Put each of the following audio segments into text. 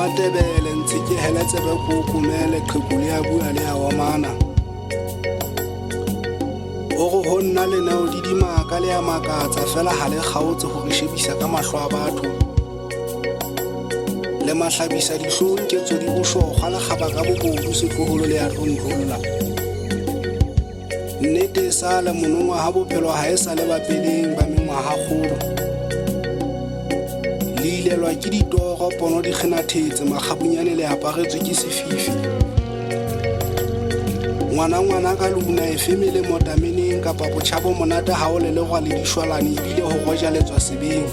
Matebele ntshekehele tsebe ko komele qheku le ya bua le ya omana. O re ho nna leneo di dimaka le ya makatsa fela ha le kgaotse ho re shebisa ka mahlo a batho. Le mahlabisa dihlong ketso di boshokgwa le kgaba ka bobodu setloholo le ya tlontlolla. Nnete e sale monongwaha bophelo ha e sa le ba peleng ba mengwahakgolo. Le ilelwa ke ditoro pono di kgenathetse makgabunyane le aparetswe ke sefifi. Ngwana ngwana ka luna efe melemo tameneng kapa botjha bo monate ha o lelegwa le dishwalane ebile ho rojaletswa sebeng.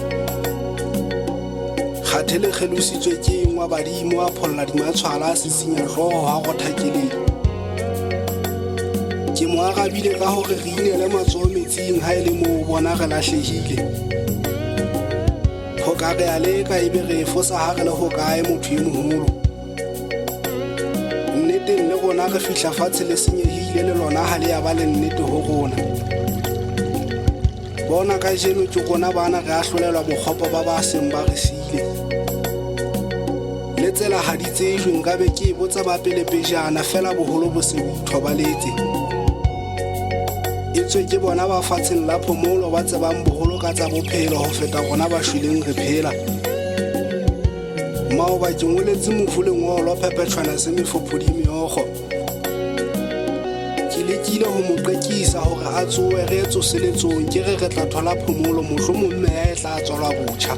Kgathe le kgelositswe ke eng wa badimo a pholla dimatshwala a sisinya hlooho ha rotha keledi. Ke mo arabile ka hore re inele matsoho metsing ha e le moo bona re lahlehile. Ho ka re a leka ebe re e fosa ha re le hokae motho e moholo. Nneteng le rona re fihla fatshe le senyehile le lona ha le ya ba le nnete ho rona. Bona kajeno ke rona bana re ahlolelwa bokgopo ba ba seng ba re siile. Le tsela ha di tsejwe nkabe ke e botsa ba pele pejana fela boholo bo se bo ithobaletse. Etswe ke bona ba fatsheng la phomolo ba tsebang boholo ka tsa bophelo ho feta rona ba shweleng re phela. Maoba ke ngoletse mofu lengolo phephetjhwana se mefophodi meokgo. Ke lekile ho mo qekisa hore a tsohe re ye tsoseletsong ke re re tla thola phomolo mohlomong meya e tla tswalwa botjha.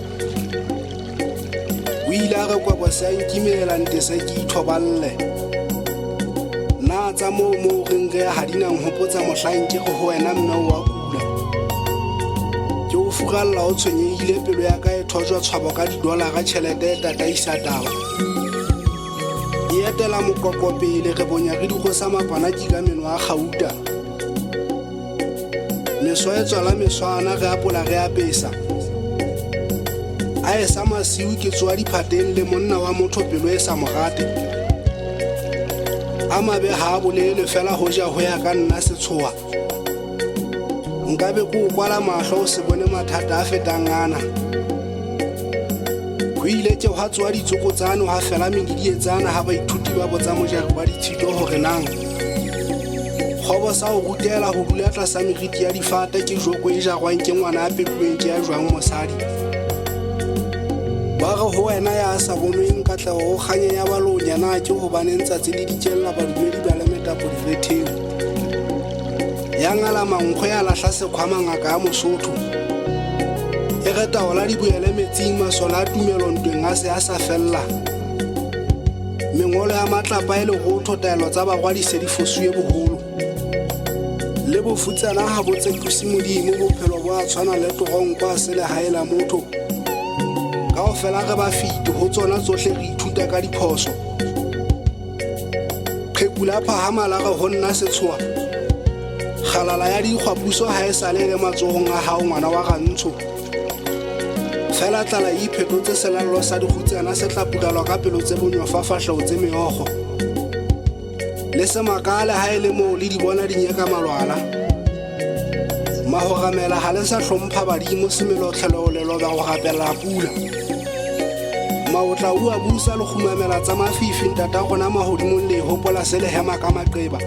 O ile a re kwebo se a nkimela ntese ke ithoballe. Na tsa moo moo reng re ya ha di na nhopotsa mohlang ke re ho wena mme o a kula. Ke o furalla o tshwenyehile pelo ya ka e thojwa tshwabo ka didolara tjhelete e tataisa taba. E etela moqoqo pele re bonya re dikgosa mapanaki ka meno a kgauta. Meswa e tswala meswana re apola re apesa. A e sa masiu ke tsoa diphateng le monna wa motho pelo e sa mo rate. A mabe ha a bolele fela hoja ho ya ka nna setshoha. Nkabe ke o kwala mahlo o se bone mathata a fetang ana. Ho ile ke hwa tsoha ditsokotsane hwa fela medidietsana ha baithuti ba botsa mojari wa ditshito hore nang kgobo sa ho rutela ho dula tlasa meriti ya difate ke joko e jarwang ke ngwana a pepuweng ke ya jwang mosadi. Ba re ho wena ya sa bonweng katleho ho kganya ya balonya na ke hobaneng tsatsi le dikella badumedi ba le metapo diretheng. Ya ngala mankgo ya lahla sekhwama ngaka ya Mosotho. E re taola di boele metsing masole a tumelo ntweng a se a sa fella. Mengolo ya matlapa e lerotho taelo tsa barwadi se di fosuwe boholo. Le bofutsana ha bo tsekise Modimo bophelo bo a tshwana le toronko a se lehae la motho. Kaofela re bafiti ho tsona tsohle re ithuta ka diphoso. Qheku la phahama la re ho nna setshoha. Kgalala ya dikgwa puso ha e sale e le matsohong a hao ngwana wa rantsho. Fela tlala e iphetotse selallo sa dikgutsana se tla puralwa ka pelo tse bonyofa fahleho tse meokgo. Le se makale ha e le moo le di bona di nyeka malwala. Mahoramela ha le sa hlompha badimo semelo tlholeho leloba go rapella pula. Maotla ua busa le kgumamela tsa mafifi ntata rona mahodimong le hopola se le hema ka maqeba.